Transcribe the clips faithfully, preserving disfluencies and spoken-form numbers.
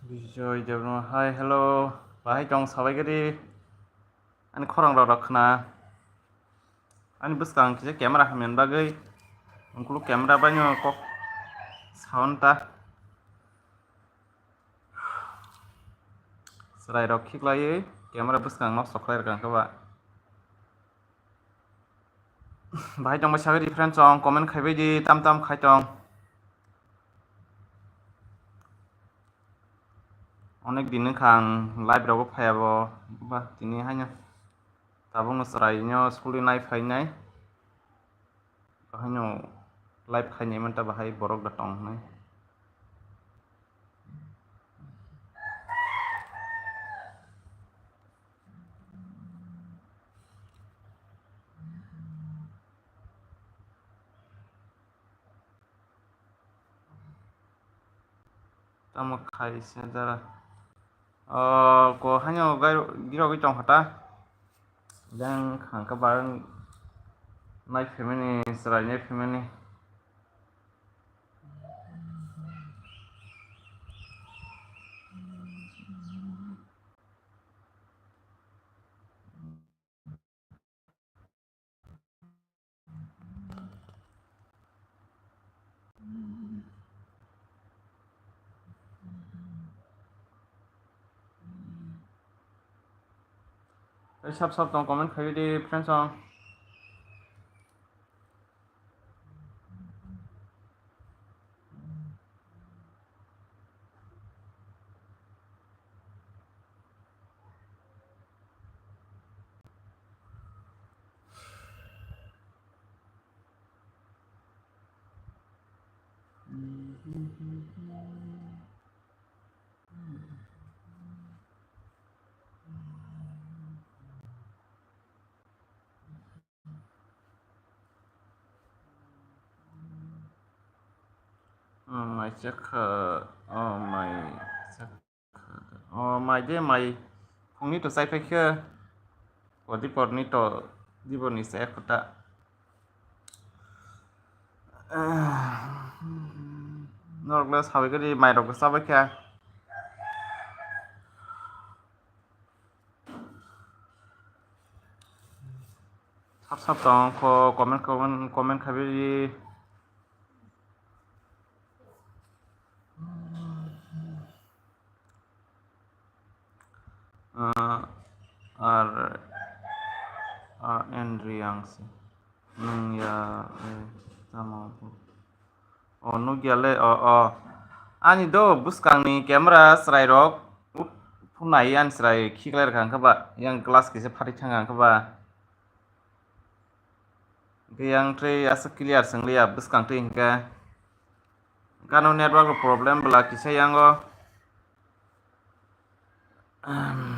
Bijoy Debbarma, hi, hello. Bahai tong sabai gadi. Ani khorang rok rok khna. Ani bwskang kisa camera hamya bagwi. Ungkuluk camera bai no kok sound ta. Chwrai rok khiklaiwi camera bwskang nok sok khlai rwkha ba. Bahai tong bai sagwi di friends, chong comment khaibai di, tam tam khai tong. Onek din wngkha ang live rogo phaiya bo, ba tini haino tabukno chwraino school ni nai phainai, haino live khainai manta bahai borok da tong hwnwi. Tamo khai se dara. O ko haino gai girogwi tong kha ta. Jang khang kha bar nai family, chwrai nai family. Sap sap tong comment khai di friends song. Oh, mai chakha, oh, mai chakha, oh, mai de mai, phungni to chai phai khe, o diporni to, diporni chai khuta. Norok le sabai khe mai rok chabai khe. Sap sap tong kho, comment, comment, comment khabi di. Ah, ar, ah, N Riang se. Nwng ya, eh, tamo. O, nukya le, o, o. Ani do bwskangni camera chwrairok phunai ani chwrai khiklai rwkha hwnkhe ba, yang glass kisa phatwi thangkha hwnkhe ba. Hwnkhe yang twi aswk clear swngliya bwskang twi hwnkhe. Gano network problem bwla kisa yango. Mm.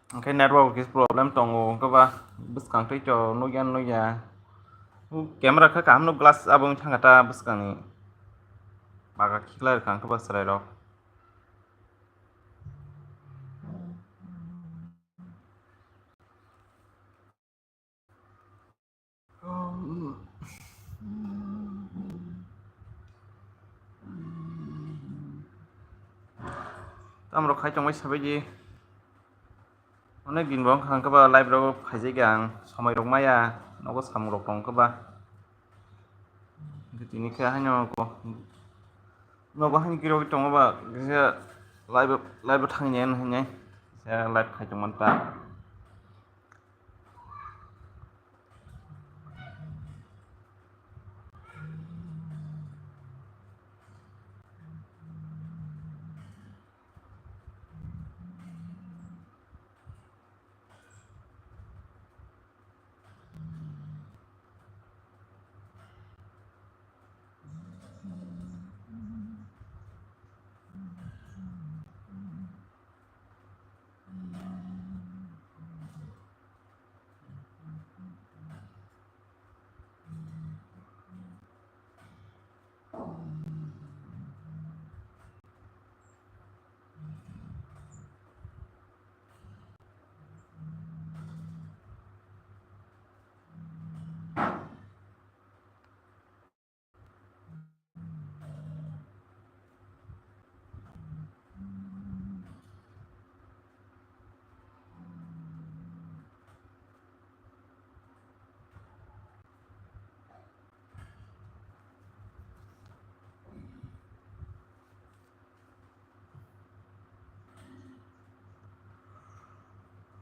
Hwnkhe network khe problem tongo, hwnkhe ba bwskang twi to nukya nukya. Camera khe kaham no glass abo wng thangkha ta bwskangni. Baga khiklai rwkha hwnkhe ba chwrairok. Tamrok khai tongbai sabai di. Onek din bo wngkha hwnkhe ba live rogo phaijak ang, somoi rok maya, nogo samung rok tong khe ba. Tini khe haino ko nogo haino kiro tongo ba, kisa live, live thangni hinwi kisa live khai tongmani ta.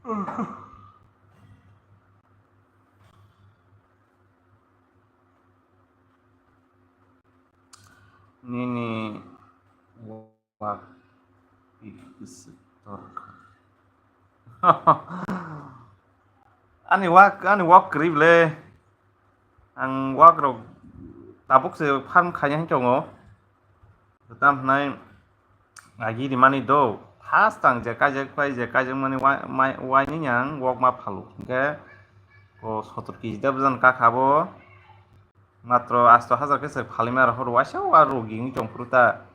Nini wak pi kisi torkha. Ani wak, ani wak kwrwi ble. Ang wak rok tabuk se farm khaina hinwi tongo. Tam hwnai agi rimani do. First ang je kaijak pai, je kaijakmani wai-, mai-, waini ang wak ma phalu. Hwnkhe o sotor kg da bwjan kakha bo. Matro asto hajar khe se phalima rw horo waisa wa rugi wng tong phuru ta.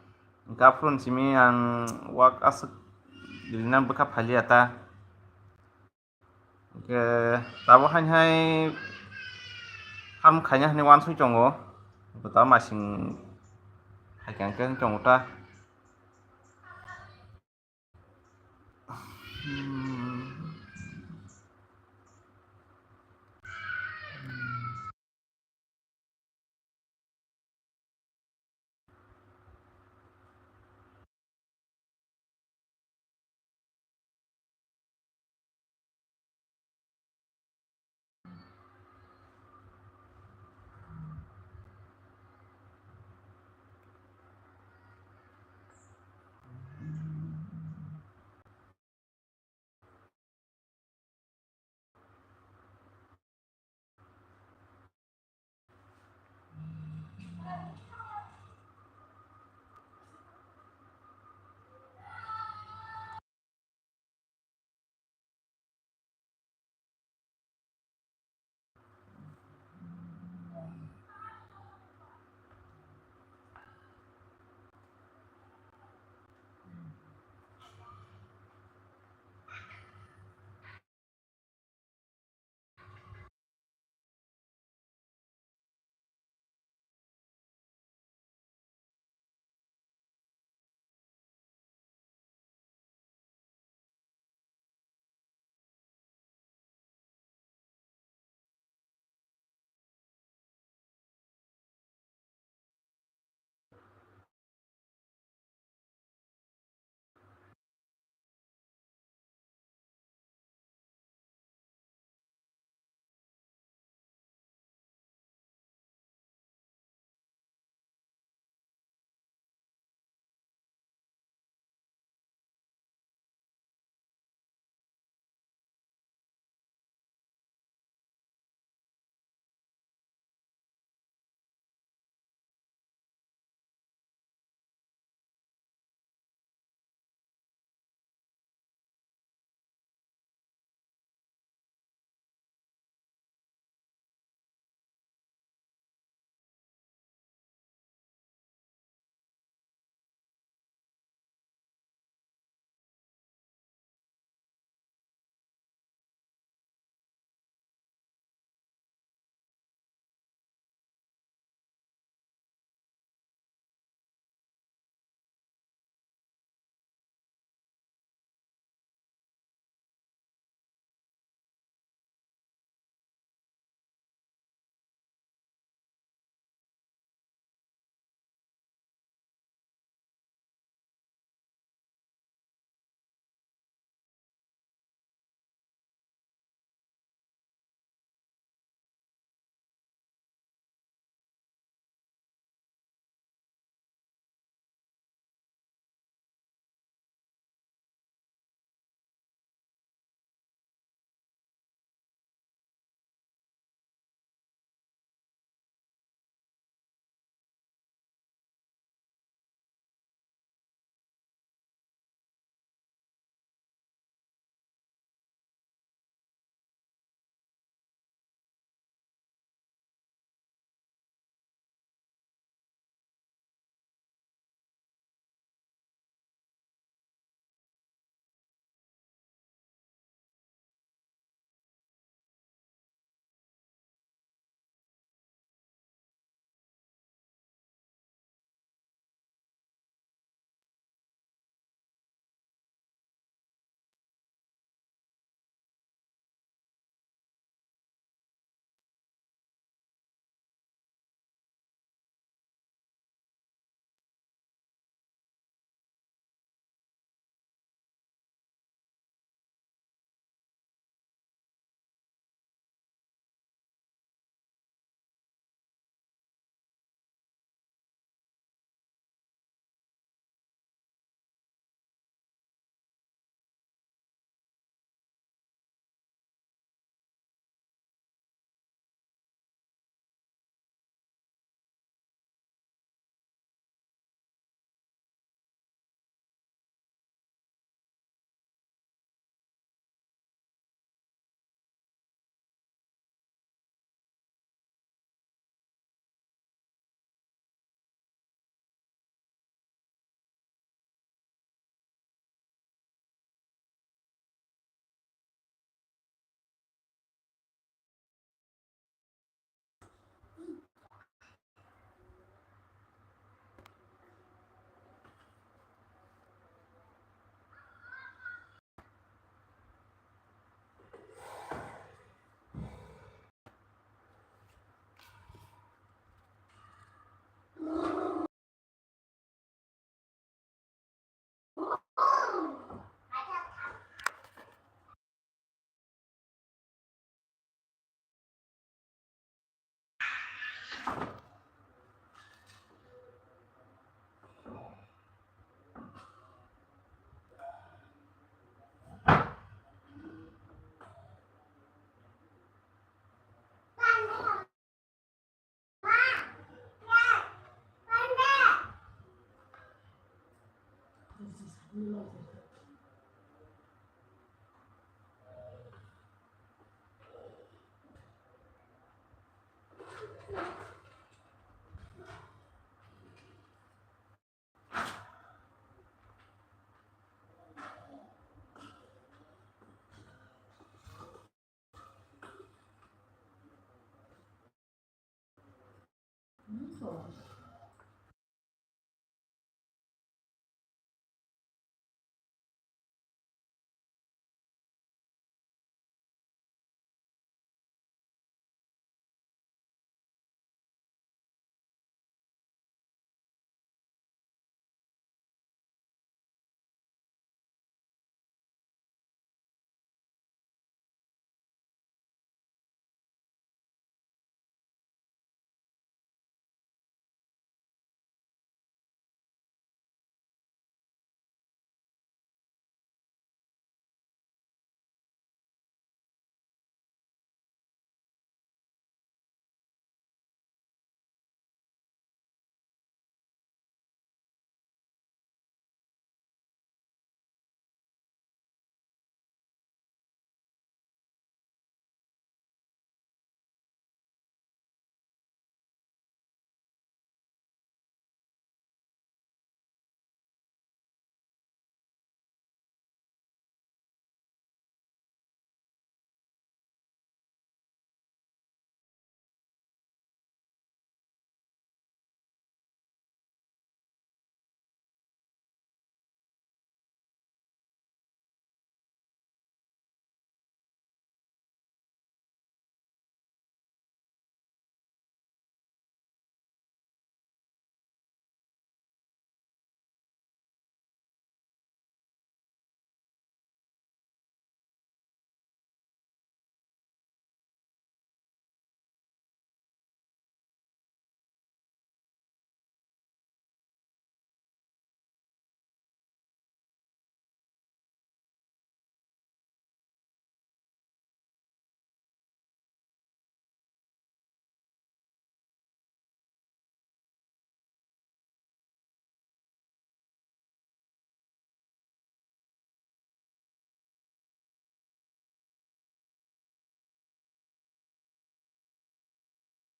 Hwnkhe aphuru simi ang wak aswk rina bwkha phaliya ta. Hwnkhe tabuk haini hai farm khaina hinwi wansoi tongo. Bo ta masing hai khe hwnkhe tongo ta.